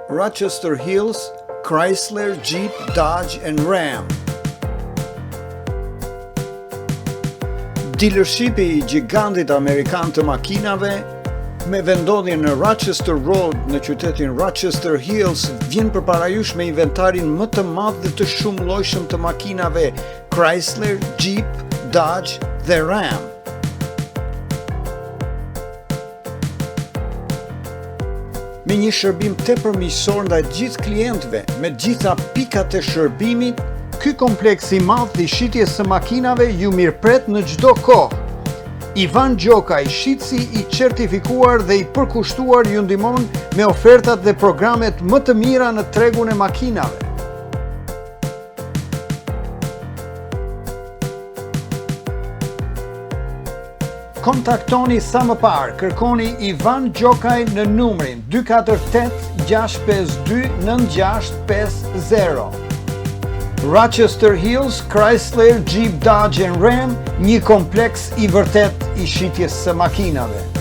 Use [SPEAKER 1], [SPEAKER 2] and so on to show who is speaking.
[SPEAKER 1] Rochester Hills, Chrysler, Jeep, Dodge and Ram. Dealershipi i gjigantit amerikan të makinave me vendodhje në Rochester Road në qytetin Rochester Hills vjen përpara jush me inventarin më të madh dhe të shumëllojshëm të makinave Chrysler, Jeep, Dodge dhe Ram. Me një shërbim tepër miqësor ndaj të gjithë klientëve, me të gjitha pikat e shërbimit, ky kompleks i madh i shitjes së makinave ju mirëpret në çdo kohë. Ivan Gjokaj, shitësi i certifikuar dhe i përkushtuar ju ndihmon me ofertat dhe programet më të mira në tregun e makinave. Kontaktoni sa më parë, kërkoni Ivan Gjokaj në numrin 248 652 9650. Rochester Hills, Chrysler, Jeep, Dodge and Ram, një kompleks i vërtetë i shitjes së makinave.